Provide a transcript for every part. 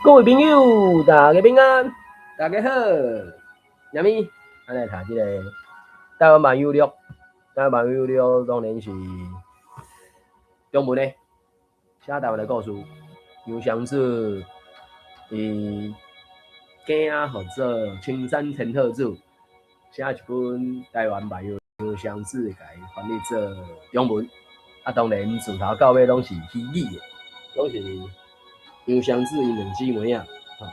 各位朋友，大家平安，大家好。啥物？咱來讀這个台灣漫遊錄。台灣漫遊錄當然是中文的，寫台灣的故事。楊雙子伊囝仔號做青山千鶴子，寫一本台灣漫遊楊雙子共伊翻譯做中文。啊，當然自頭到尾攏是虛擬的，攏是楊雙子𪜶兩姊妹仔，吼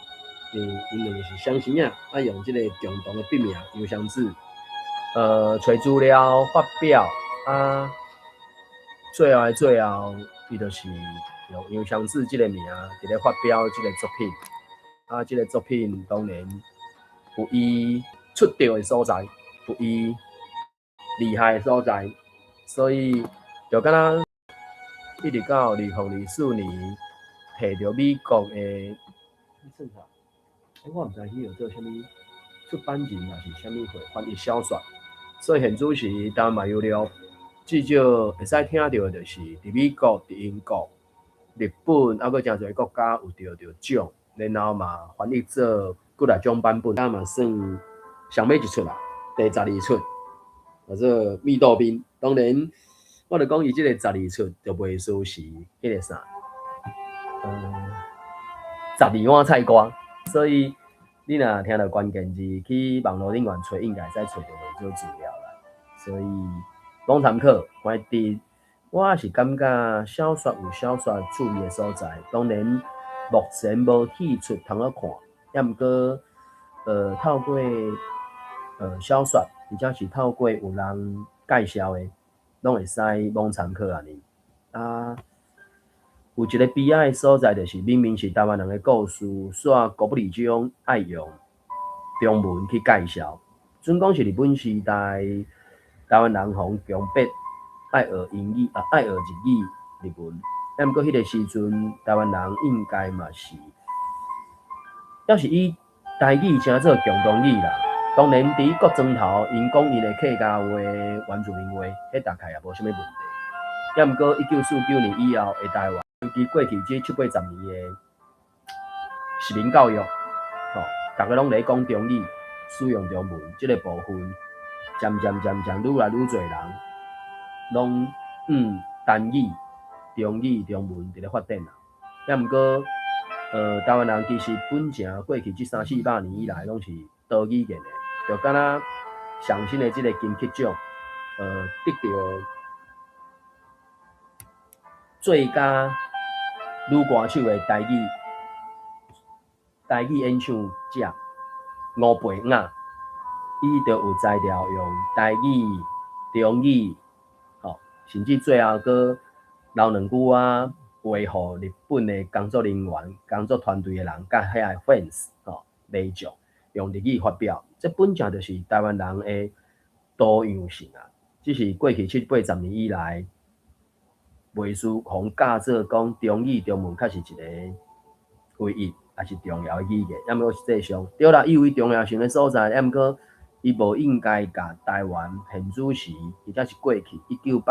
，𪜶兩個是雙生仔，啊，用這个共同的筆名楊雙子，揣資料發表，啊，最後的最後，伊就是用楊雙子這个名佇咧發表這个作品，啊，這个作品當然有伊出著的所在，有伊厲害的所在，所以就敢若一直到2024年提著美國的，算啥？欸，我毋知彼號做啥物出版人，抑是啥物會翻譯小說。所以現此時台灣漫遊錄至少會使聽著的，就是佇美國、佇英國、日本，猶閣誠濟國家有得著獎，然後嘛翻譯做幾若種版本，啊嘛算上尾一出啦，第12出，叫做《蜜豆冰》。當然，我著講伊這个十二出就袂輸是彼個啥，十二碗菜歌，所以你若聽著關鍵字去網路頂面揣，應該會使揣著袂少資料啦。所以攏參考，反正我是感覺小說有小說趣味的所在，當然目前無戲出通好看，抑毋過透過小說，或者是透過有人介紹的，攏會使罔參考按呢。啊，有一個悲哀的所在，就是明明是台灣人的故事，煞孤不離種愛用中文去介紹。準講是日本時代，台灣人予人強迫愛學英語啊，愛學日語、日文。啊，毋過彼個時陣，台灣人應該嘛是，猶是以台語稱做共同語啦。當然，佇國莊頭，𪜶講𪜶的客家話、原住民話，彼大概也無啥物問題。抑毋過1949年以後的台灣，尤其過去這七八十年的殖民教育，吼，逐家攏咧講中語，使用中文，這个部分，漸漸漸漸愈來愈濟人，攏單語、中語、中文佇咧發展啦。抑毋過，台灣人其實本正過去這三四百年以來，攏是多語言的，就敢若上新的這个金曲獎，得著最佳女歌手的台語演唱者吳貝雅，伊就有才調用台語、中語，吼，甚至最後閣留兩句仔話予日本的工作人員、工作團隊的人，佮遐个 fans 吼，迷眾用日語發表，這本正就是台灣人的多樣性啊！只是過去七八十年以來，袂輸予人教做講中語、中文，較是一个唯一，也是重要的語言。抑毋過實際上，對啦，伊有伊重要性的所在，抑毋過伊無應該共台灣現此時，或者是過去1980、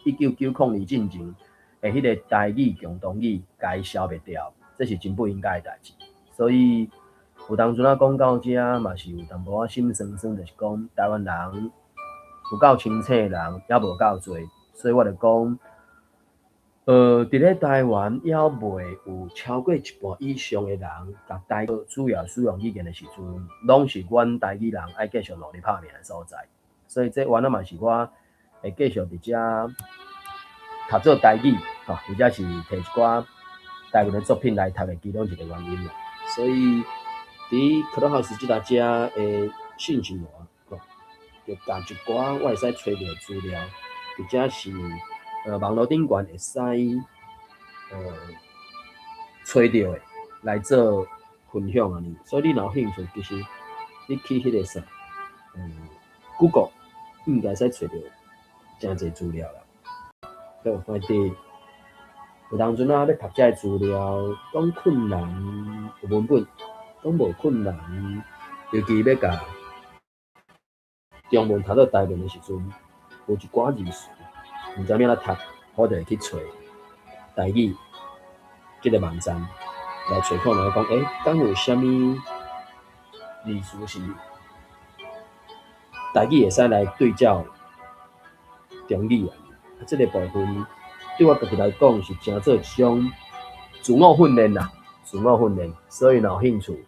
1990年進前的彼个台語共同語，共伊消滅掉，這是真不應該的代誌。所以有當陣仔講到遮，嘛是有淡薄仔心酸酸，就是講台灣人有夠清醒的人，猶無夠濟，所以我就講，佇咧台灣猶未有超過一半以上的人，共台語主要使用語言的時陣，攏是阮台語人愛繼續努力拍拼的所在。所以這原來嘛是我會繼續佇遮讀做台語，吼，或者是提一寡台文的作品來讀的其中一個原因啦。所以佇 Clubhouse 這搭遮的信息吼，就共一寡我會使揣著的資料，或者是網路頂懸會使揣著的來做分享按呢。所以你若有興趣，其實你去彼個啥，Google 應該會使揣著誠濟資料啦。好，反正有當陣仔欲讀這个資料，講困難有文本，講無困難，尤其欲共中文讀做台文的時陣，有一寡字詞毋知欲按怎讀，我就會去揣台語這个網站，來揣看覓講，敢有啥物字詞是台語會使來對照中語啊？這个部分對我家己來講是誠做一種自我訓練啦，自我訓練。所以若有興趣，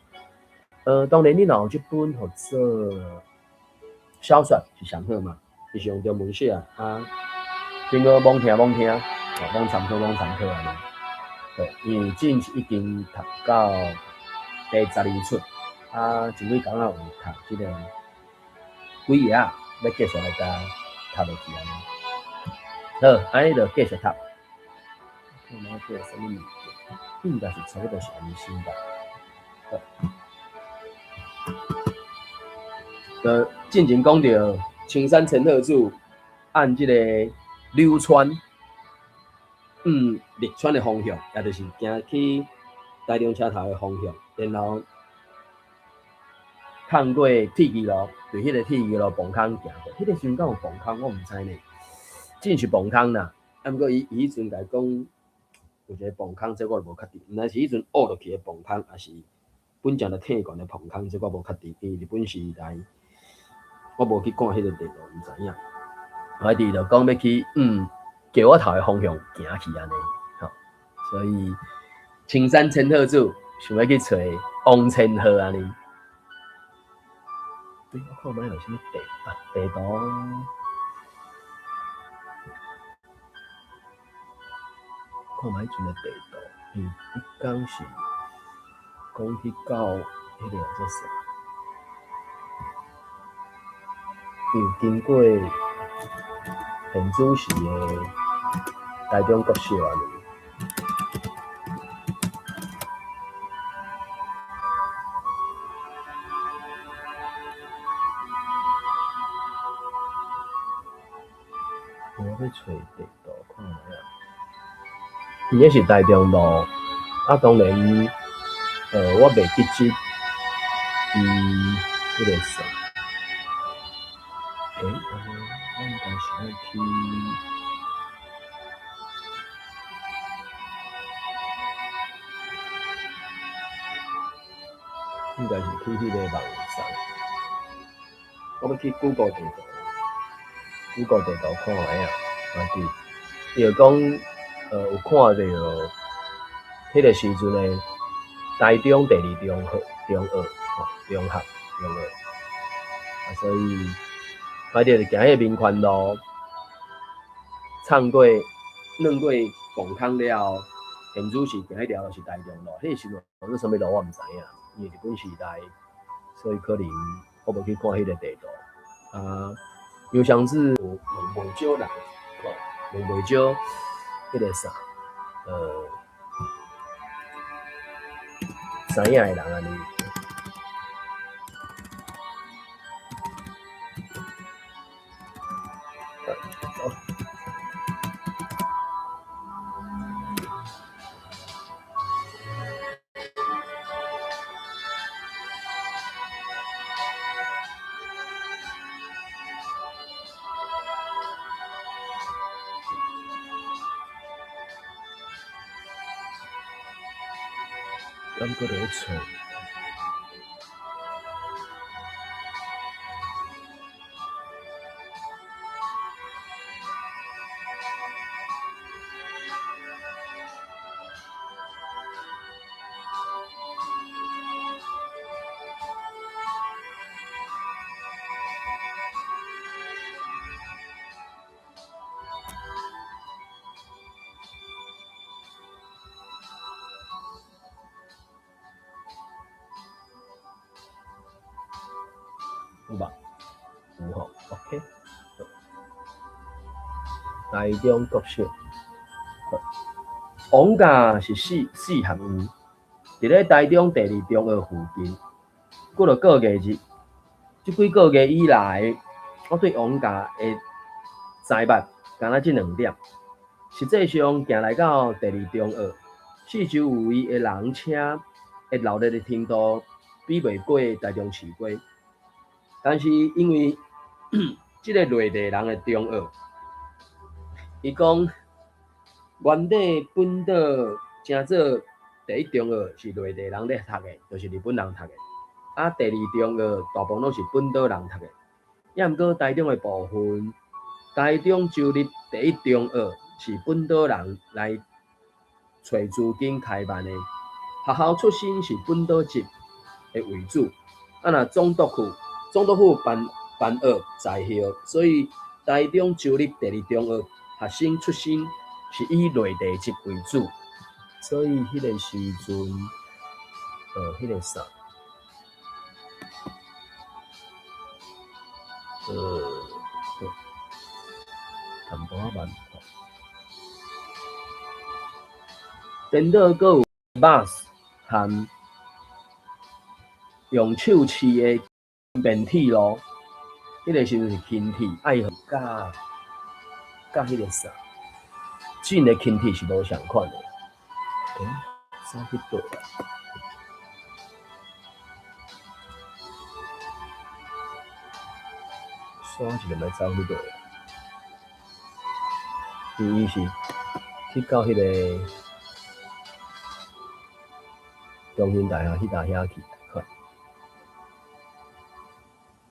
當然你若有這本號做小說是上好嘛，伊是用中文寫啊，平常罔聽罔聽，罔參考罔參考按呢。對，因為真是已經讀到第12出，啊，前幾工仔有讀這个幾頁仔，欲繼續來共讀落去按呢。好，按呢就繼續讀。看覓這啥物物件，應該是差不多是按呢先吧。好，就進前講著青山千鶴子按這个柳川，綠川的方向，也就是行去台中車頭的方向，然後趟過鐵支路，對彼個鐵支路磅空行過，彼个時陣敢有磅空，我毋知呢。真是磅空啦，啊，毋過伊彼陣共講有一个磅空，這我就無確定，毋知是彼陣挖落去的磅空，抑是本正就天懸的磅空，這我無確定。因為日本時代，我無去看彼個地圖，毋知影。我佇就講欲去橋仔頭的方向行去按呢，吼。所以青山千鶴子想欲去揣王千鶴按呢。我看覓有啥物地啊？地圖。看覓彼陣的地圖，因為彼工是講去到彼个叫做啥？有經過現主時的台中國小按呢。我欲揣地圖看覓啊？伊彼是台中路，啊，當然，我袂記得伊彼个啥。我應該是愛去，應該是去彼个網站。我欲去 Google 地圖，Google 地圖看覓啊？啊對，伊就講，有看著彼个時陣的台中第二中學、中學、吼，中學、中學，啊，所以反正就行彼個民權路，藏過、轉過磅空了後，現主時行彼條路是台中路，彼个時陣叫啥物路我毋知影，因為日本時代，所以可能我無去看彼個地圖。啊，楊雙子有問袂少人，問袂少彼個啥，知影的人按呢。咱閣咧揣。有無？有吼，OK。台中國小，王甲是四合院，佇咧台中第二中學附近。幾落個月日，這幾個月以來，我對王甲的知捌，敢若這兩點。實際上，行來到第二中學，四周圍的人車的鬧熱的程度，比袂過台中市街。但是因為這个內地人的中學，伊講原底本島誠做第一中學是內地人咧讀的，就是日本人讀的。啊，第二中學大部分攏是本島人讀的。抑毋過台中的部分，台中州立第一中學是本島人來揣資金開辦的。學校出身是本島籍的為主。啊，若總督府，總督府辦辦學在校，所以台中州立第二中學學生出身是以內地籍為主。所以彼个時陣，彼個啥，淡薄仔慢。顛倒閣有 bus 和用手飼的輕便鐵路，彼個時陣是輕鐵，愛河佮佮彼個啥，進的輕鐵是無仝款的。欸，走去佗啊？煞一个欲走去佗？伊是去到彼个中興大學彼搭遐去。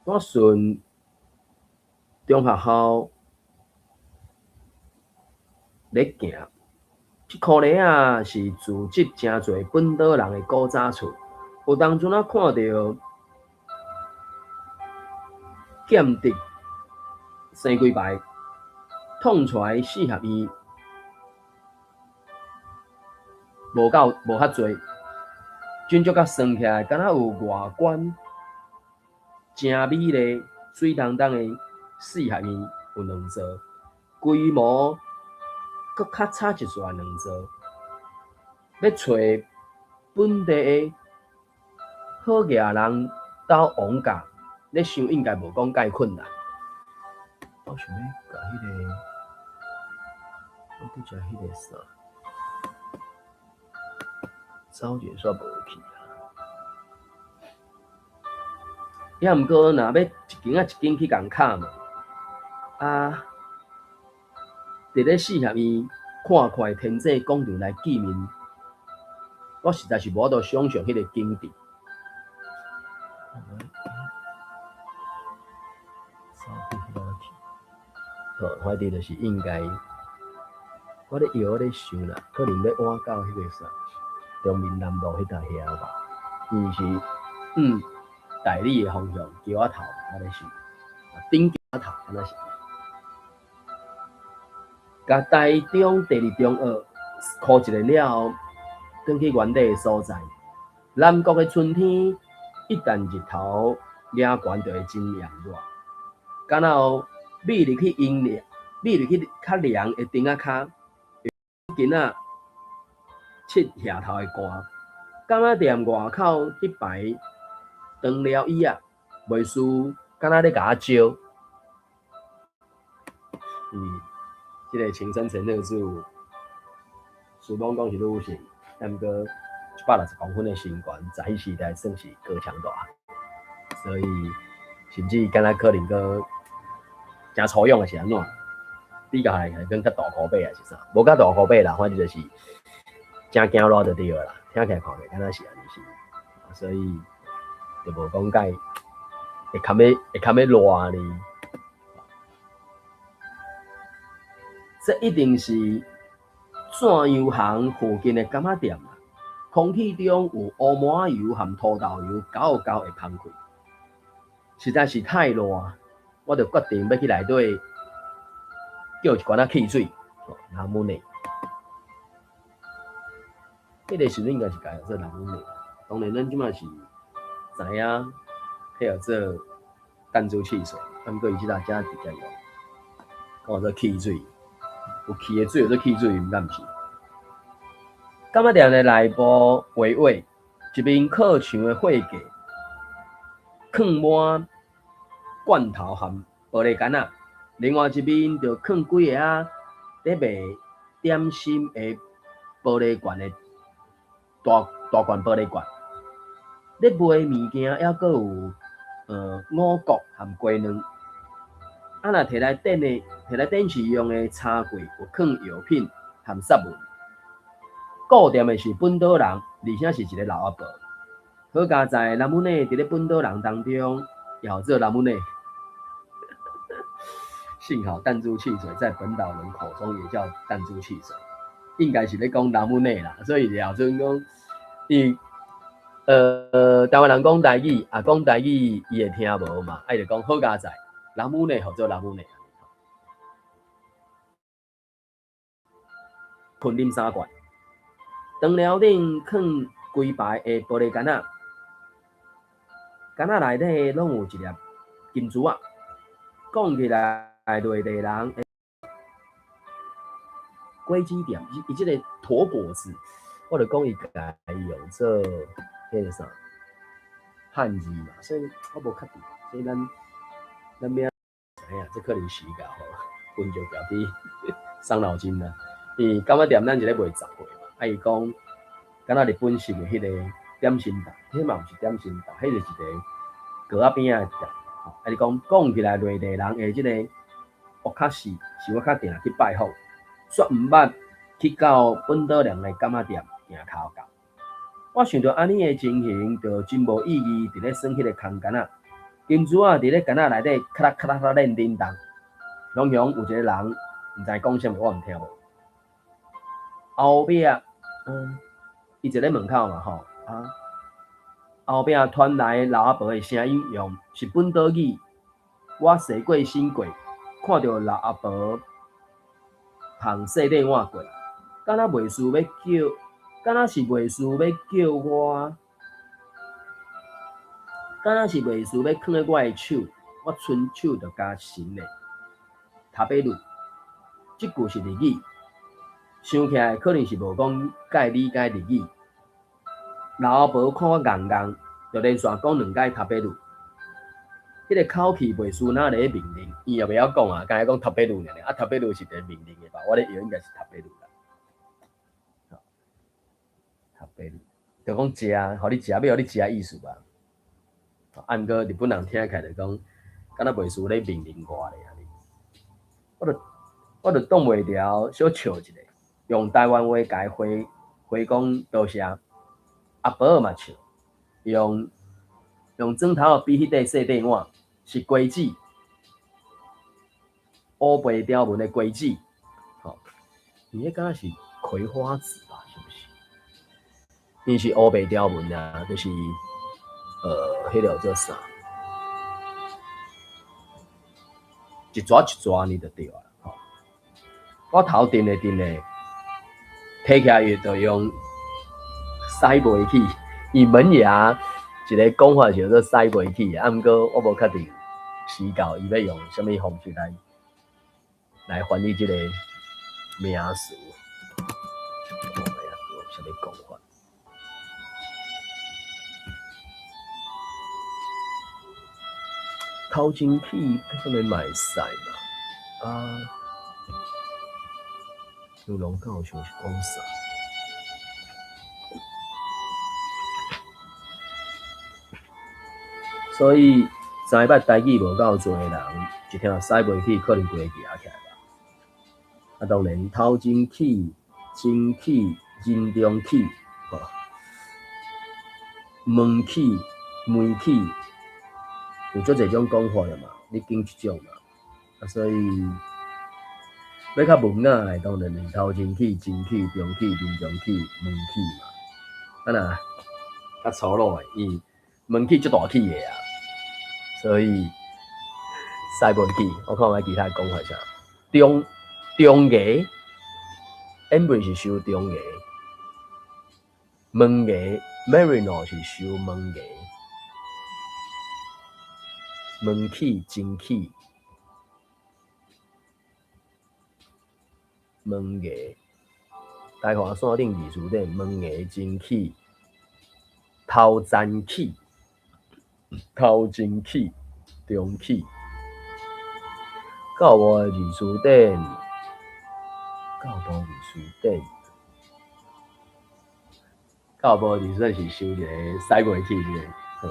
我順中學校咧行，這箍犁仔是住宅誠濟本島人的古早厝。有當陣仔看著劍竹生幾排，創出來四合院，無夠無較濟，真足甲算起來，敢若有外觀誠美麗、媠當當的四合院有兩座，規模閣較差一撮兩座。欲揣本地的好額人鬥王價，咧想應該無講介困難。我想欲共彼个，我拄才彼個啥，走一下煞無去啊。抑毋過若欲一間仔一間去共敲門，啊，佇咧四合院看看天際廣場來見面，我實在是無法度想像彼個景致。走去彼搭去，好，反正就是應該，我咧搖，我咧想啦，可能欲倚到彼個啥，中民南路彼搭遐吧，伊是大里的方向，橋仔頭，我咧想，頂橋仔頭，敢若是。共台中第二中學箍一下了後，轉去原底的所在。南國的春天，一旦日頭掠懸，就會真炎熱。敢若有覕入去陰涼，覕入去較涼的燈仔跤，囡仔拭額頭的汗。柑仔店外口彼排長寮椅仔，袂輸敢若咧共我招。這个情深陳樂子，雖罔講是女性，但毋過160公分的身懸，在彼時代算是高強大漢，所以甚至敢若可能閣誠粗勇的是按怎？比較來講較大箍八還是啥？無較大箍八啦，反正就是誠驚熱就對啦。聽起來看起來敢若是按呢是，所以就無講解會堪欲會堪欲熱呢。這一定是轉油行附近的柑仔店啦。空氣中有烏麻油和土豆油攪攪的香氣，實在是太熱，我就決定欲去內底叫一罐仔汽水，拉姆內。彼个時陣應該是共做拉姆內，當然咱這馬是知影，彼號做彈珠汽水，啊，毋過伊這搭遮直接用，講做汽水，有汽的水叫做汽水，敢毋是？柑仔店的內部畫畫，一面靠牆的貨架，囥滿罐頭和玻璃罐仔，另外一面就囥幾个仔咧賣點心的玻璃罐的大大罐玻璃罐。咧賣物件，猶閣有五穀和雞卵。啊，若摕來電的，摕來電池用的餐櫃，有囥藥品和雪文。顧店的是本島人，而且是一个老阿婆。好佳哉，拉姆內佇咧本島人當中，也號做拉姆內。幸好彈珠汽水在本島人口中也叫彈珠汽水，應該是咧講拉姆內啦。所以廖尊講，伊台灣人講台語，啊講台語伊會聽無嘛，啊伊就講好佳哉，拉姆內號做拉姆內。困啉三罐，長寮頂囥規排的玻璃罐仔，罐仔內底攏有一粒金珠仔。講起來，內地人果子店，伊這个駝果子，我就講伊共伊用做彼个啥漢字嘛，所以我無確定，所以咱欲知影，這可能時間吼，溫就家己傷腦筋啦。伊柑仔店咱是咧賣雜貨嘛，啊伊講敢若日本式的彼个點心店，彼嘛毋是點心店，彼就是一个糕仔餅仔的店。啊你講講起來，內地人的這个屋較細，是我較定去拜訪，煞毋捌去到本島人的柑仔店行跤到。我想著按呢的情形，就真無意義，佇咧耍彼个空桿仔，金珠仔佇咧桿仔內底咔啦咔啦咔啦練叮當，雄雄有一個人毋知講啥物，我毋聽無。後壁，伊坐咧門口嘛吼，啊，後壁傳來老阿婆的聲音，用是本島語。我踅過身過，看著老阿婆捧細塊碗過來，敢若袂輸欲叫，敢若是袂輸欲叫我，敢若是袂輸欲囥咧我的手，我伸手就共伸咧。頭尾路，這句是日語，想起來可能是無講介理解日語。老阿婆看我戇戇，就連續講兩擺頭尾路。彼个口氣袂輸，若咧命令，伊也袂曉講啊，干焦講頭尾路爾爾，啊頭尾路是佇咧命令的吧？我咧臆應該是頭尾路啦。頭尾路，就講食，予你食，欲予你食意思吧。啊，毋過日本人聽起來就講，敢若袂輸咧命令我咧按呢。我就擋袂牢，小笑一下，用台灣話共伊回回講多謝。阿婆嘛笑，用指頭比彼塊細塊碗是瓜子，烏白條紋的瓜子，吼，伊彼敢若是葵花籽吧？是毋是？伊是烏白條紋啊，就是彼个叫做啥？一撮一撮按呢就對啊，吼。我頭陣咧陣咧，提起來伊就用塞袂去，伊門牙一个講法叫做塞袂去，啊，毋過我無確定時教伊欲用啥物方式來翻譯這个名詞。啥物講法？頭前起啥物嘛會使嘛？啊，有龍教授是講啥？所以知捌台語無夠濟的人，一聽使袂起，可能規个舉起來吧。啊，當然頭前起、前起、人中起、吼，門起、門起，有足濟種講法啦嘛，你揀一種嘛。啊，所以欲較文雅的，當然是頭前起、前起、中起、人中起、門起嘛。啊若較粗魯的，伊門起足大起的啊，所以使袂起。我看覓其他講法啥，中中牙，Embry 是收中牙，門牙 Marino 是收門牙，門起、前起，門牙，台華線頂二字典，門牙、前起，頭前起，頭前起，中起，教無的字詞典，教無字詞典，教無字詞典是收一个使袂起這个，好。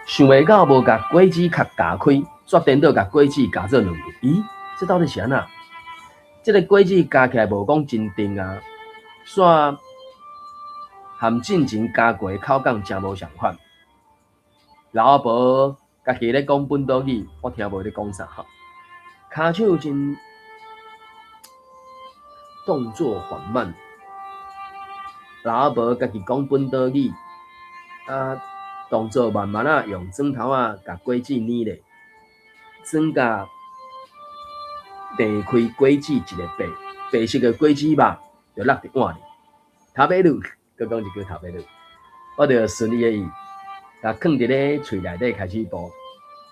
想袂到無共果子殼咬開，煞顛倒共果子咬做兩半。咦，這到底是按怎？這个果子加起來無講真甜啊，煞含進前加過的口感誠無仝款。老阿婆家己咧講本島語，我聽無咧講啥吼。跤手真動作緩慢，老阿婆家己講本島語，啊，動作慢慢仔用磚頭仔共果子捏咧，轉甲擘開果子一个白白色的果子肉就落佇碗裡。食べる，閣講一句食べる，我就順伊的意，共囥佇咧喙內底開始剝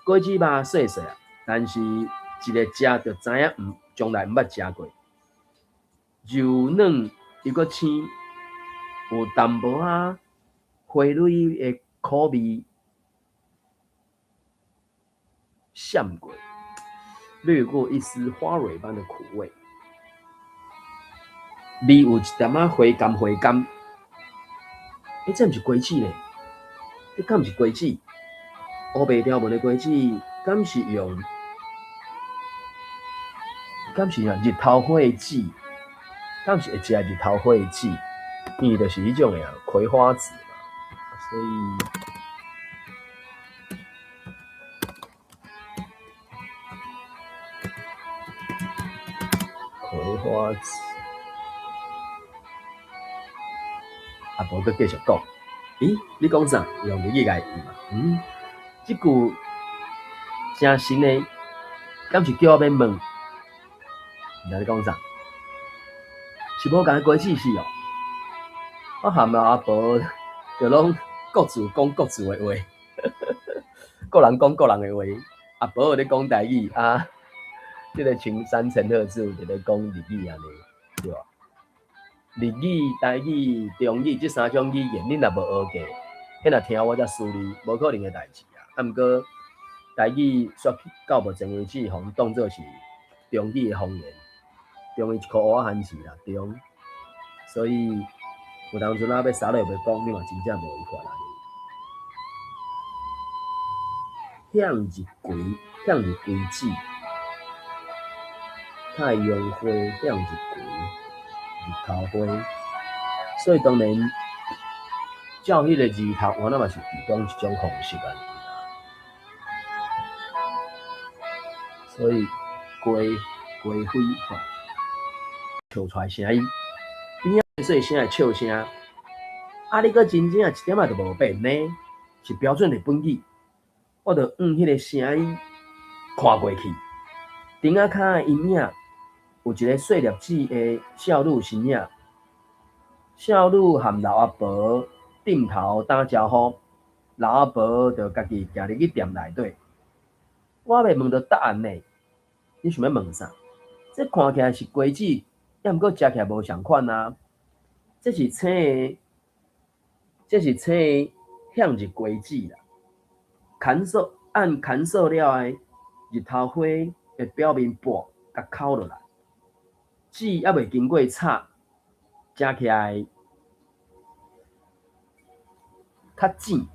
果子肉細細啊，但是一个食就知影毋從來毋捌食過，柔軟又閣青，有淡薄仔花蕊的苦味閃過，掠過一絲花蕊般的苦味，味有一點仔回甘回甘。欸，這毋是果子咧？這敢毋是果子？烏白條紋的果子，敢是用？敢是啥日頭花的籽？敢是會食日頭花的籽？因為就是彼種的啊，葵花籽嘛，所以葵花籽。阿婆閣繼續講，咦？你講啥？用日語共伊問嘛？嗯，這句誠新的，敢是叫我欲問？毋知咧講啥？是無仝的果子是哦。我含老阿婆就攏各自講各自的話，各人講各人的話。阿婆咧講台語啊，這个青山陳赫子就咧講日語按呢，對無？日語、台語、中語這三種語言，恁若無學過，彼若聽我遮輸你，無可能的代誌啊。啊，毋過台語煞到目前為止，予阮當做是中語的方言，中語一箍烏仔番薯啦，中。所以有當陣仔欲啥落欲講，你嘛真正無法按呢。向日葵，向日葵籽，太陽花，向日葵。日頭花，所以當然照彼个字讀，原來嘛是提供一種方式按呢。所以雞雞飛吼，笑出來聲音，邊仔細聲的笑聲，啊！你閣真正一點仔都無變呢，是標準日本語。我就向彼个聲音看過去，亭仔跤的陰影。有一个細粒子的少女身影，少女和老阿婆點頭打招呼，老阿婆就家己行入去店內底。我猶未問著答案呢，你想欲問啥？這看起來是果子，抑毋過食起來無仝款啊！這是青的，這是青的向日葵籽啦，乾燥按乾燥了的日頭花的表面剝，共剾落來。籽猶未經過炒，食起來較淺。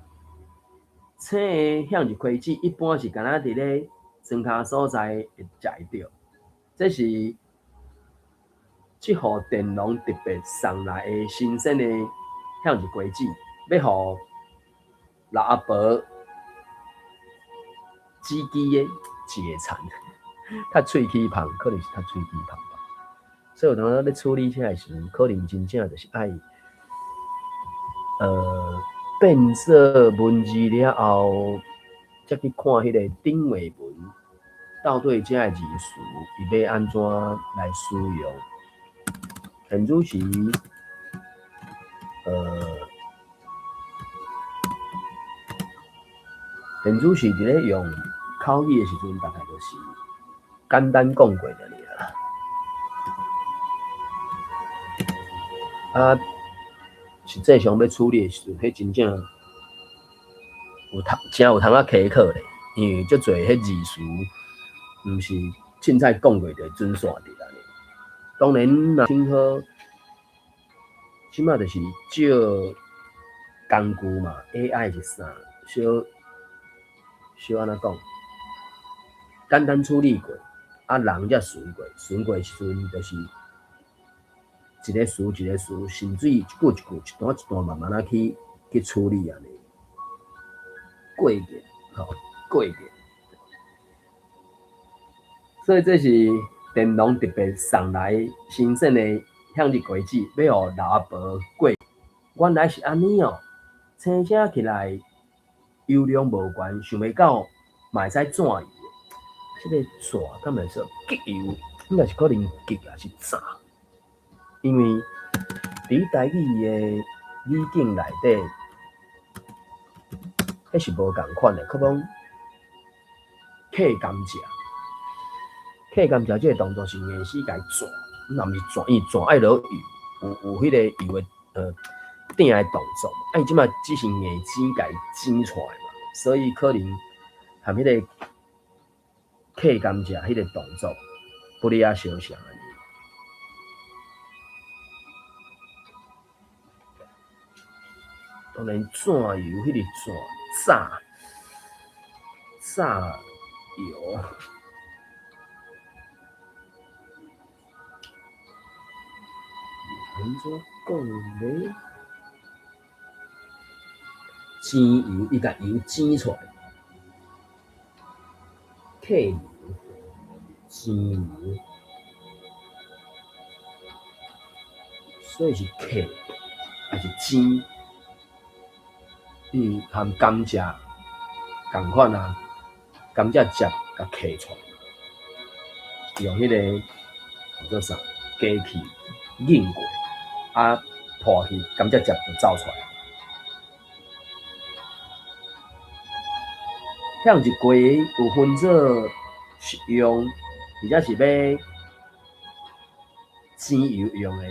青的向日葵籽一般是干焦佇咧莊跤所在會食會著。這是這戶佃農特別送來的新鮮的向日葵籽，欲予老阿婆煮雞的一个田，較喙齒芳，可能是較喙齒芳吧。所以有當時咧處理這的時陣，可能真正就是愛，變做文字了後，才去看彼个頂下文，到底這个字詞伊欲按怎來使用。現此時，現此時佇咧用口語的時陣，大概就是簡單講過爾爾。啊，實際上欲處理的時陣，彼真正有通，誠有通仔稽考咧，因為足濟彼字詞，毋是凊彩講過就會準煞佇按呢。當然，若挺好，這馬就是借工具嘛，AI 是啥，小小按怎講，簡單處理過，啊，人才巡過，巡過的時陣就是一个詞一个詞，甚至一句一句、一段一段慢慢仔去處理按呢。過瘾，吼，過癮。所以這是田農特別送來新鮮的向日葵子，欲予老阿婆過。原來是按呢哦，青醒起來油量無懸，想袂到嘛會使轉油。這个轉敢會說激油，應該是可能激抑是炸？因為佇台語的語境內底，彼是無仝款的，可講契甘蔗，契甘蔗這个動作是硬死共轉，若毋是轉，伊轉愛落油，有彼個油的鼎的動作，啊伊這擺只是硬剪共剪出來嘛，所以可能含彼个契甘蔗彼个動作不離仔相像。當然轉油，彼個轉炸炸油，按怎講咧？煎油，伊共油煎出來，契油，煎油，所以是契抑是煎？伊含甘蔗仝款啊，甘蔗汁共契出來，用彼个叫做啥機器碾過，啊破去甘蔗汁就走出來。向日葵有分做食用，或者是欲煎油用的，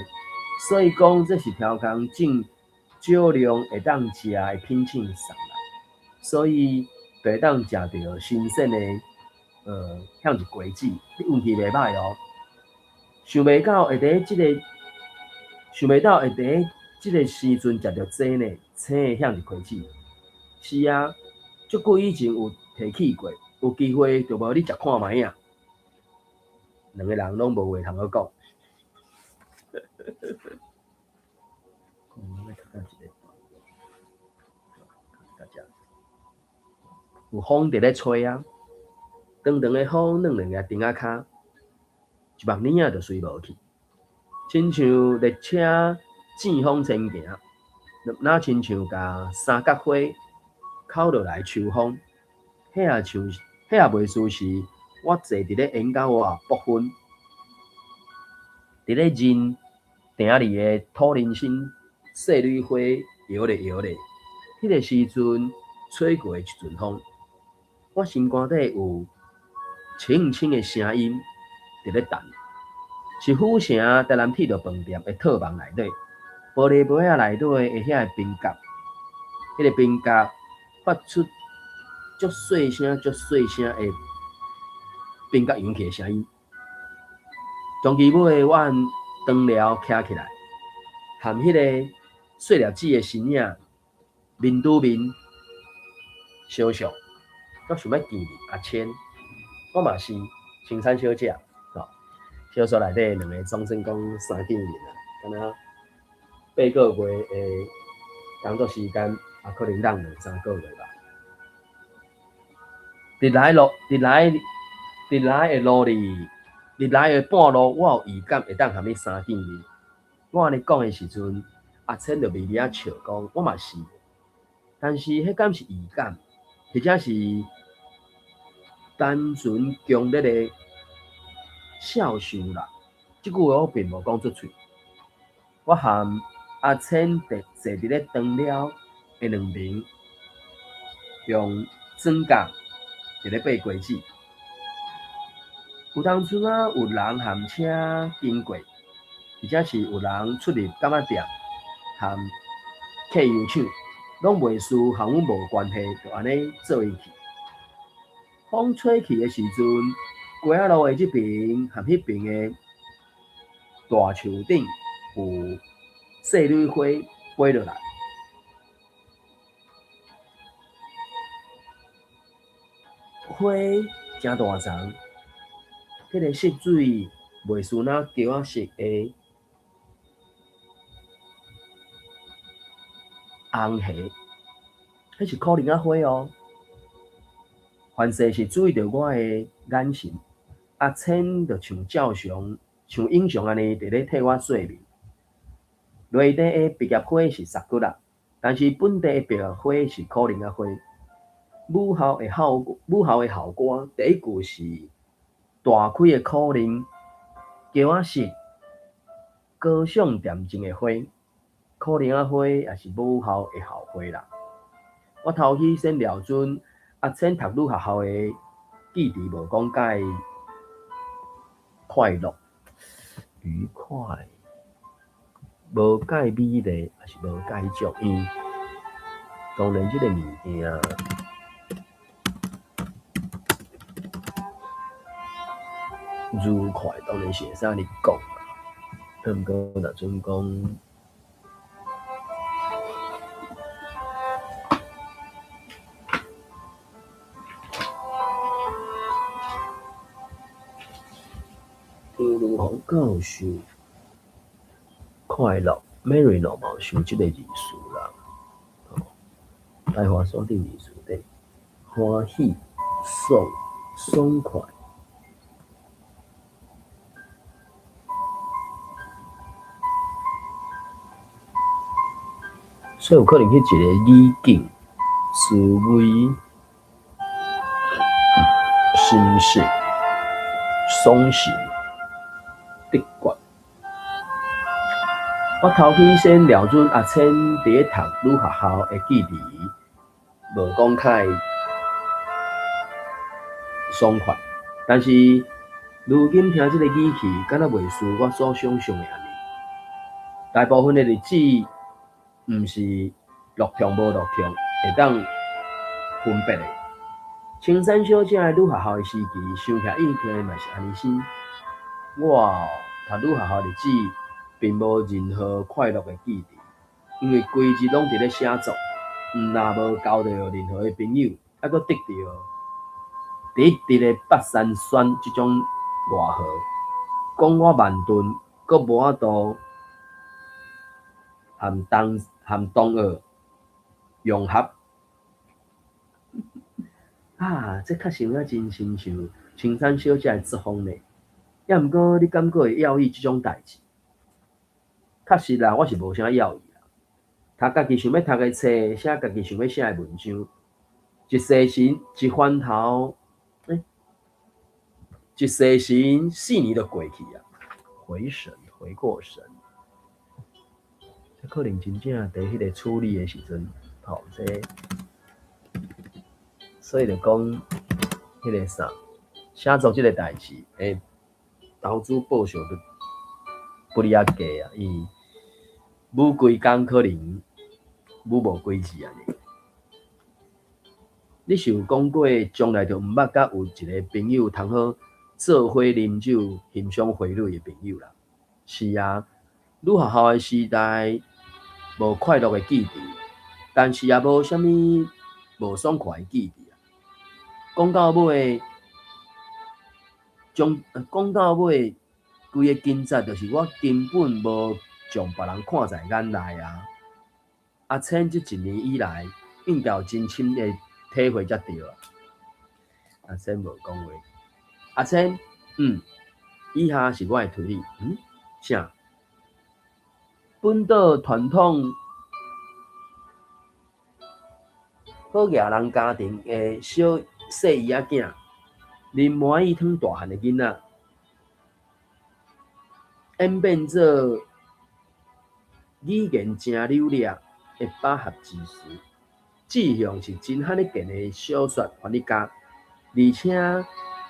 所以講這是挑工種少量會當食的品種送來，所以就會當食著新鮮的向日葵子，你運氣袂䆀哦。想袂到會佇這个時陣食著這呢，青的向日葵子。是啊，足久以前有提起過，有機會就無你食看覓啊。兩个人攏無話通好講。有風佇咧吹啊，長長的風，軟軟的釘仔跤，一目耳仔就隨無去，親像列車旋風前行，若親像共三角花扣落來秋風，彼也像，彼也袂輸是我坐佇咧檐仔外爆昏，佇咧認埕裡的土人參細蕊花搖咧搖咧，彼个時陣吹過的一陣風，我心肝底有輕輕的聲音佇咧彈，是府城台南鐵路飯店的套房內底，玻璃杯仔內底的遐个冰角，彼个冰角發出足細聲、足細聲的冰角揚起的聲音。終其尾，我按長寮徛起來，含彼个細粒子的身影面對面相像，我想欲見面阿千，我嘛是青山小姐，吼，小說內底兩个總算講三見面啊，敢若8個月的工作時間，也可能當兩三個月吧。佇來的路裡，佇來的半路，我有預感會當含你三見面。我按呢講的時陣，阿千就微微仔笑講，我嘛是，但是彼敢是預感，或者是單純強烈的肖想啦。這句話我並無講出喙。我含阿千坐佇咧長寮的兩邊，用轉角佇咧掰瓜子。有當陣仔有人含車經過，或者是有人出入柑仔店含客油廠，攏袂輸含阮無關係，就按呢做伙去。風吹去的時陣，瓜仔路的這爿含彼爿的大樹頂有細蕊花飛落來，花誠大叢，彼个色水袂輸若膠仔色的紅霞，彼是苦苓仔花哦。凡勢是注意著我的眼神，阿千就像照相、像影相按呢，佇咧替我說明。內地的百合花是薩古拉，但是本地的百合花是苦苓仔花。母校的校歌第一句是大開的苦苓，膠仔色，高尚恬靜的花，苦苓仔花也是母校的校花啦。我頭起先瞄準阿千讀女學校的記憶，無講介快樂、愉快，無介美麗，也是無介足。因當然這个物件，愉快當然是會使按呢講啦。毋過若準講，張如洪教授快樂，Marino 嘛有想這个意思啦。吼，台華山頂意思底，歡喜、爽、爽快。所以有可能彼一個語境、思維、心性、爽神、直覺。我頭起先瞄準阿千佇咧讀女學校的記憶，無講太爽快，但是如今聽這个語氣，敢若袂輸我所想像的按呢。大部分的日子，毋是落痛無落痛，會當分別的。青山小姐的女學校的時期，想起來應該嘛是按呢生。我讀女學校日子，並無任何快樂的記憶，因為規日攏佇咧寫作，毋若無交著任何的朋友，猶閣得著直直的北山酸這種外號，講我慢鈍，閣無法度和同學融合。啊，這確實有影真親像青山小姐的作風呢。抑毋過你敢閣會猶豫這種代誌？確實啦，我是無啥猶豫啦。讀家己想欲讀的冊，寫家己想欲寫的文章，一踅神，一翻頭，一踅神，4年就過去啊。回神，回過神。這可能真正佇彼个處理的時陣，吼，這所以就講彼个啥，寫作這个代誌，投資報酬就不離仔低啊，伊舞規工可能舞無幾字按呢。你是有講過，從來就毋捌佮有一個朋友通好做伙啉酒、欣賞花蕊的朋友啦。是啊，女學校的時代無快樂的記憶，但是也無啥物無爽快的記憶啊。講到尾，將講到尾，規个根節就是我根本無將別人看在眼內啊。阿千這一年以來，應該有真深的體會才對啊。阿千無講話。阿千，以下是我的推理，啥？本島傳統好額人家庭的小細姨仔囝，啉麻薏湯大漢的囡仔，演變做語言誠流利的百合之詞，志向是真罕見的小說翻譯家，而且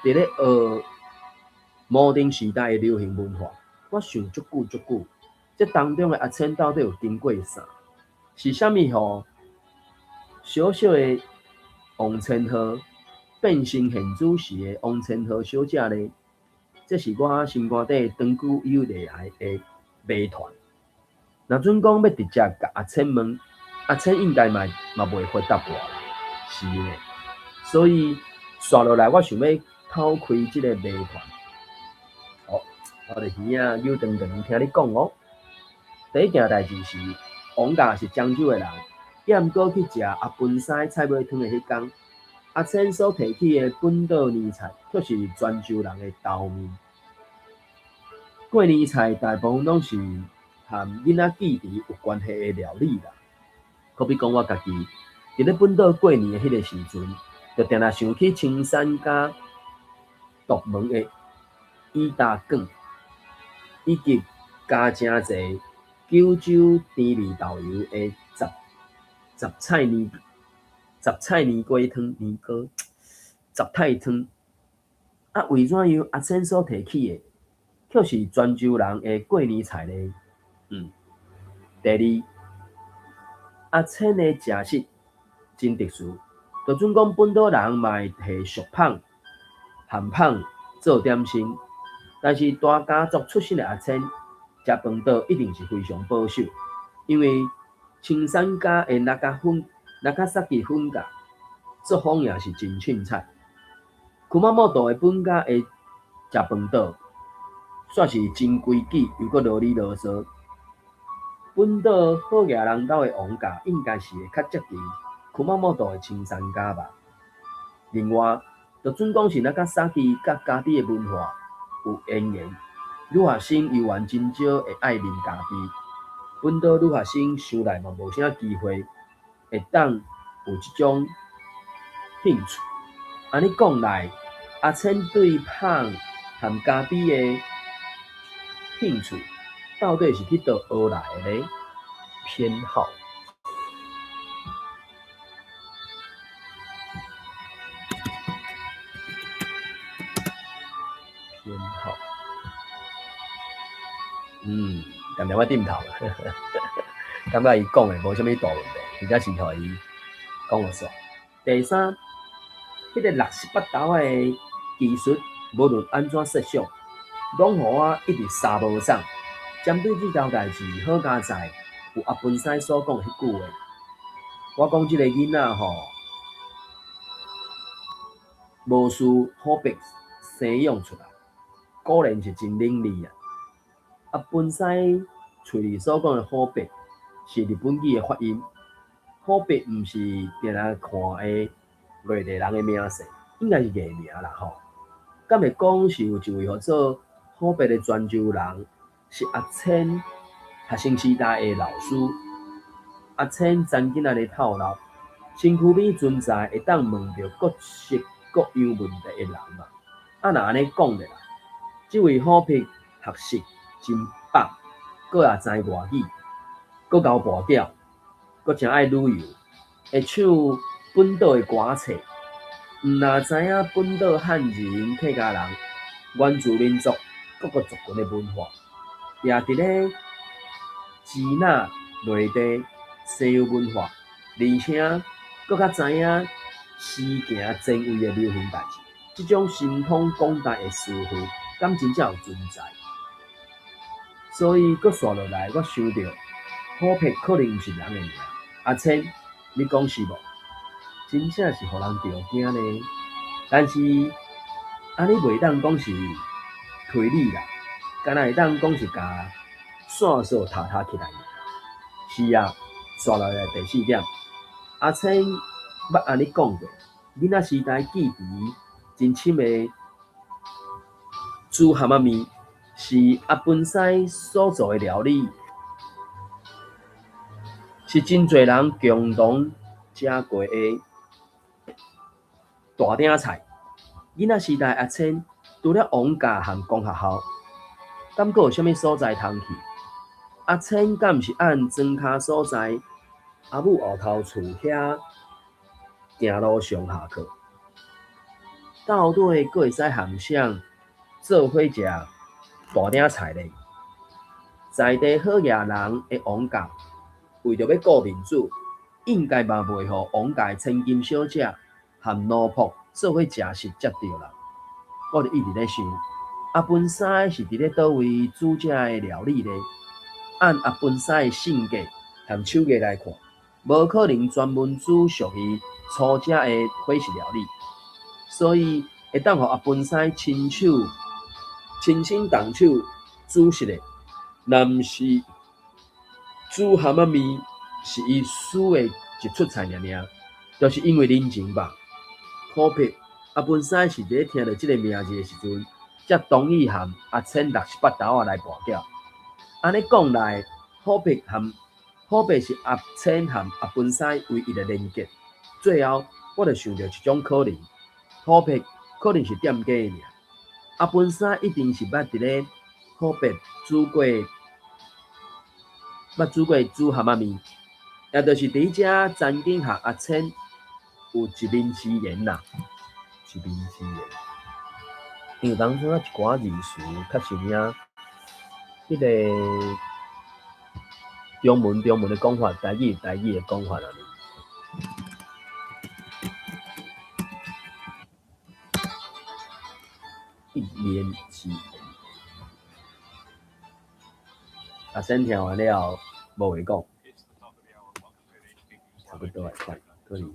佇咧學摩登時代的流行文化。我想足久足久，這當中的阿千到底有經過啥？是啥物予小小的王千鹤變成現主時的王千鶴小姐呢？這是我心肝底長久以來的謎團。若準講欲直接共阿千問，阿千應該嘛袂回答我啦，是的。所以紲落來，我想欲透開這个謎團。我的耳仔扭長長聽你講哦。第一件代誌是，王甲是漳州的人，抑毋過去食阿歕師菜尾湯的彼工，阿千所提起的本島年菜，卻是泉州人的豆麵。過年菜大部分攏是和囡仔記憶有關係的料理啦。好比講我家己，佇咧本島過年的彼个時陣，就定定想起青山家獨門的伊達卷，以及加誠濟九州甜味豆油的雜雜菜年雜菜年糕湯年糕雜菜湯。啊，為怎樣阿千所提起的，卻是泉州人的過年菜呢？第二，阿千的食食真特殊，就準講本島人嘛會提俗麭、鹹麭做點心，但是大家族出身的阿千，食飯桌一定是非常保守，因為青山家的那加粉、那加薩基粉甲作風也是真凊彩。熊本的本家的食飯桌，煞是真規矩，又閣囉里囉嗦。本島好額人兜的王家，應該是會較接近熊本的青山家吧。另外，就準講是那加薩基佮咖啡的文化有淵源，女學生猶原真少會愛啉咖啡。本島女學生想來嘛無啥機會會當有這種興趣。按呢講來，阿千對麭和咖啡的興趣，到底是去佗學來的呢？偏好。偏好。定定我點頭，感覺伊講的無啥物大問題，而且是予伊講予煞。第三，彼個六十八豆的技術，無論按怎設想，攏予我一直捎無送。針對這條代誌，好佳哉有阿歕師所講的彼句話，我講這個囡仔吼，無事好白生養出來，果然是真伶俐啊！阿歕師喙裡所講的好白，是日本語的發音。好白毋是定定看的內地人的名姓，應該是藝名啦吼。敢會講是有一位號做好白的泉州人，是阿千學生時代的老師。阿千曾經仔咧透露，身軀邊存在會當問著各式各樣問題的人嘛。啊，若按呢講咧啦，這位好白學識真棒，閣也知外語，閣𠢕跋筊，閣誠愛旅遊，會唱本島的歌冊。毋若知影本島漢人、客家人、原住民族各個族群的文化，也佇咧支那內地西洋文化，而且閣較知影時行前衛的流行代誌，這種神通廣大的師傅，敢真正有存在？所以，閣紲落來，我想著好白可能毋是人的名。阿千，你講是無？真正是予人著驚呢。但是，按呢袂當講是推理啦，敢若會當講是共線索沓沓起來。是啊，紲落來第四點，阿千捌按呢講過，囡仔時代記憶真深的煮蚶仔麵，是阿歕師所做的料理，是真濟人共同食過的大鼎菜。囡仔時代阿千除了王家和公學校，敢閣有啥物所在通去？阿千敢毋是按莊跤所在阿母後頭厝遐行路上下課？到底閣會使和誰做伙食大鼎菜咧？在地好額人的王家，為著欲顧面子，應該嘛袂予王家的千金小姐和奴僕做伙食食才對啦。我就一直咧想，阿歕師是佇咧佗位煮這个料理咧？按阿歕師的性格和手藝來看，無可能專門煮屬於粗食的伙食料理，所以會當予阿歕師親手親身動手煮熟的，若毋是煮蚶仔麵是伊輸的一出菜爾爾，就是因為人情吧。虎伯阿文師是佇咧聽著這个名字的時陣，才同意和阿千六十八豆仔來跋筊。按呢講來，虎伯和虎伯是阿千和阿文師唯一的連結。最後，我就想著一種可能，虎伯可能是店家的名，阿文師一定是捌佇咧虎伯煮過，捌煮過煮蚶仔麵，也就是佇遮曾經和阿千有一面之緣啦，一面之緣。因為當初一寡字詞較實影，彼个中文中文的講法，台語台語的講法啊。一面之緣。阿先聽完了後，無話講，差不多會快，可能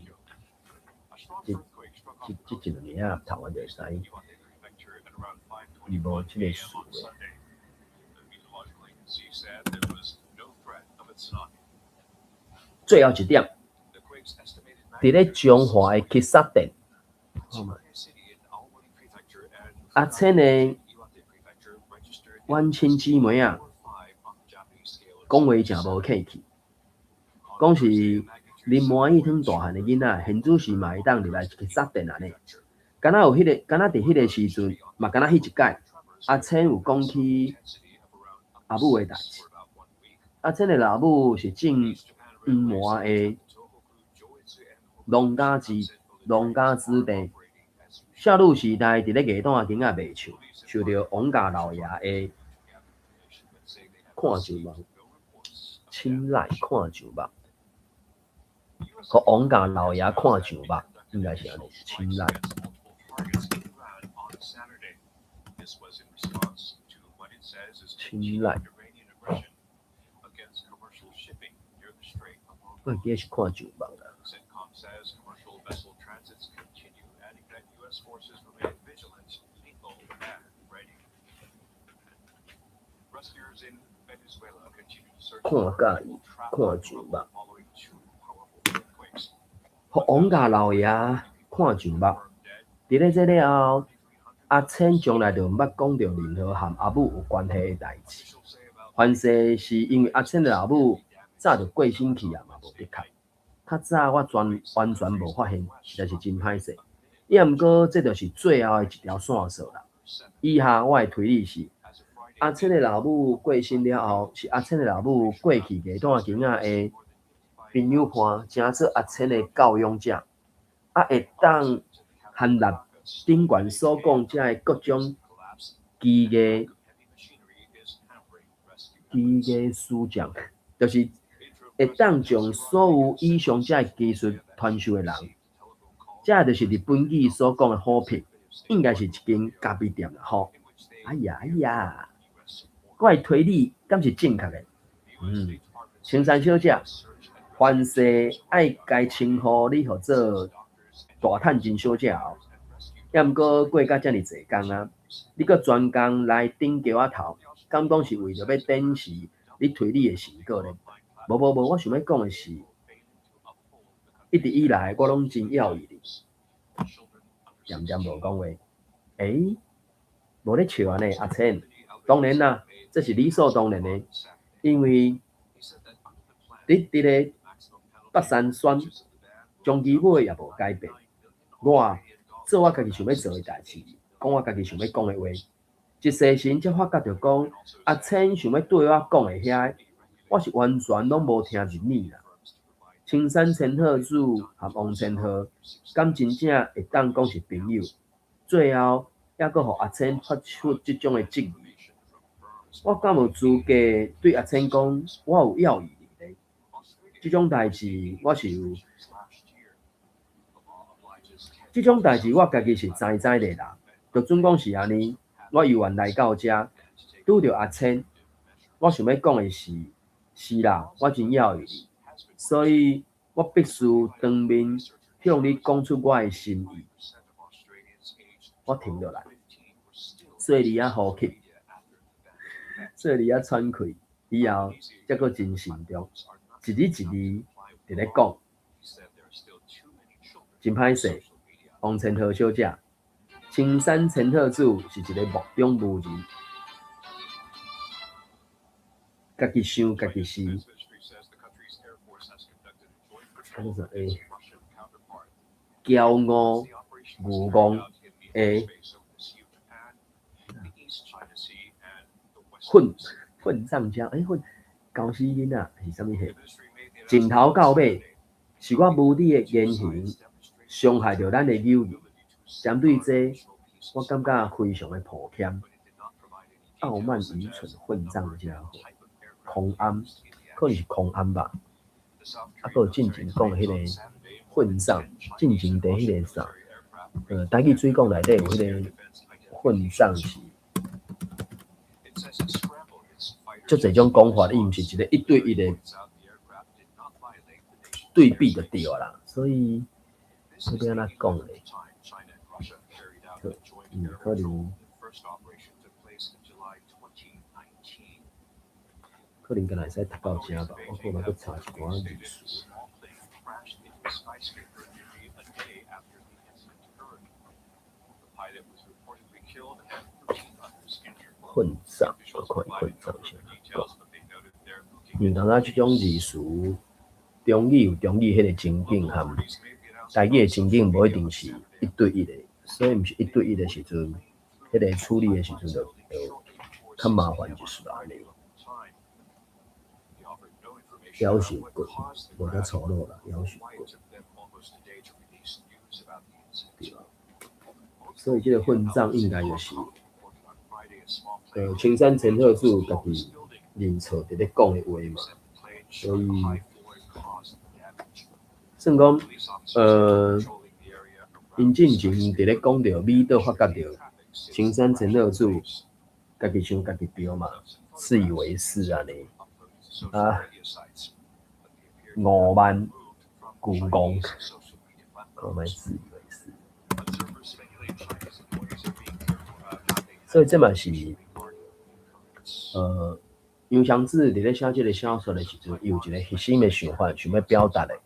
這這這一兩年啊，讀完就會使。伊無這个詞的。最後一點，佇咧彰化的喫茶店，阿千的遠親姊妹仔，講話誠無客氣，講是啉麻薏湯大漢的囡仔，現主時嘛會當入來喫茶店按呢。敢若有彼个，敢若佇彼个時陣，嘛敢若彼一擺，阿千有講起阿母的代誌。阿千的老母是種黃麻的農家子弟，少女時代佇咧藝單間仔賣唱，受著王家老爺的看上目，青睞看上目，予王家老爺看上目，應該是按呢，青睞。青睞，我會記得是看上目啦。看佮意，看上目，予王家老爺看上目。佇咧這了後，阿千從來就毋捌講著任何和阿母有關係的代誌。凡勢是因為阿千的老母早就過身去啊，嘛無的確。較早我全完全無發現，實在是真歹勢。抑毋過這就是最後的一條線索啦。以下我的推理是：阿千的老母過身了後，是阿千的老母過去藝單間仔的朋友伴，成做阿千的教養者，啊會當涵納頂懸所講遮的各種奇藝奇藝師匠，就是會當將所有以上遮的技術傳授的人，這就是日本語所講的虎伯，應該是一間咖啡店啦吼。哎呀哎呀，我的推理敢是正確的？嗯，青山小姐，凡勢愛該稱呼你號做大探偵小姐哦。抑毋過過甲遮爾濟工啊，你閣專工來頂橋仔頭，敢講是為著欲展示你推理的成果咧？無無無，我想欲講的是，一直以來我攏真訝異你，恬恬無講話。欸，無咧笑按呢，阿千，當然啦，這是理所當然的，因為佇佇咧北山選，終其尾也無改變。我做我家己想欲做的代誌，講我家己想欲講的話。一細心才發覺著講，阿千想欲對我講的遐个，我是完全攏無聽入耳啦。青山千鶴子和王千鶴，敢真正會當講是朋友？最後猶閣予阿千發出這種的質疑，我敢有資格對阿千講，我有訝異你咧？這種代誌我是有，這種代誌我家己是知知的啦。就準講是按呢，我猶原來到遮，拄著阿千，我想欲講的是，是啦，我真訝異你，所以我必須當面向你講出我的心意。我停落來，細膩仔呼吸。所以佇遐喘氣，以後才閣真慎重，一字一字佇咧講，真歹勢。王千鶴小姐，青山千鶴子是一个目中無人，家己想家己是。欸，驕傲愚戇的混賬家，欸，混猴死囡仔是啥物貨？從頭到尾是我無禮的言行傷害著咱的友誼。針對這，我感覺非常的抱歉。傲慢愚蠢混賬家伙，空暗，可能是空暗吧。啊，閣有進前講的彼個混賬，進前佇彼個啥？台語水講內底有彼個混賬是，足濟種講法，伊毋是一個一對一的對比就對啦。所以，欲按怎講咧？可能敢若會使讀到遮吧，我可能閣查一寡字詞。混賬，我看混賬是按怎講？因為當時這種字詞，中語有中語彼個情景，含台語的情景無一定是一對一的，所以毋是一對一的時陣，彼個處理的時陣就較麻煩一絲按呢。夭壽骨，無遮粗魯啦，夭壽骨。對啊，所以這個混賬應該就是，青山千鶴子家己認錯佇咧講的話嘛，所以算講，𪜶進前佇咧講著美島發覺著青山千鶴子家己想家己著嘛，自以為是按呢，啊，傲慢、愚戇，看覓自以為是。所以這嘛是，楊雙子佇咧寫這个小說的時陣，伊有一个核心的想法，想欲表達的。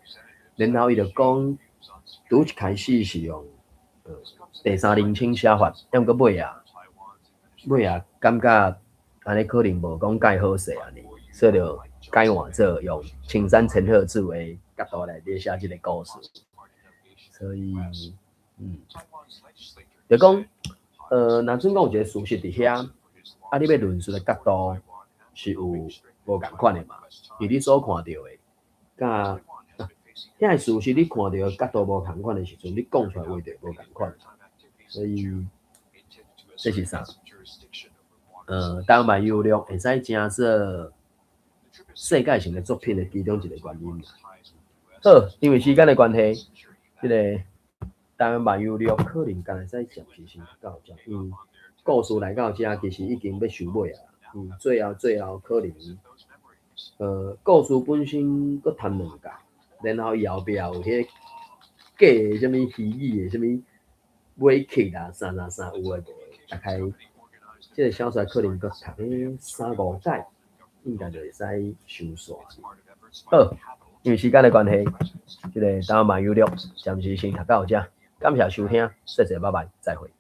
然後伊就講，拄一開始是用第三人稱寫法，抑毋過尾仔感覺按呢可能無講蓋好勢按呢，所以就改換做用青山千鶴子的角度來咧寫這个故事。所以，就講，若準講有一个事實佇遐，啊，你欲論述的角度是有無仝款的嘛？伊你所看著的，佮遐個事實你看著的角度無仝款的時陣，你講出來話就無仝款。所以，這是啥？台灣萬有錄會使成做世界性的作品的其中一個原因。好，因為時間的關係，這个台灣萬有錄可能敢會使暫時先讀到遮，因為故事來到遮其實已經欲收尾啊。最後可能，故事本身閣談兩節，然後伊後壁有彼個假的啥物虛擬的啥物尾曲啦，啥啥啥有的無的，大概這个小說可能閣讀個三五節，應該就會使收煞。好，因為時間的關係，這個台灣萬有錄暫時先讀到遮，感謝收聽，謝謝，拜拜，再會。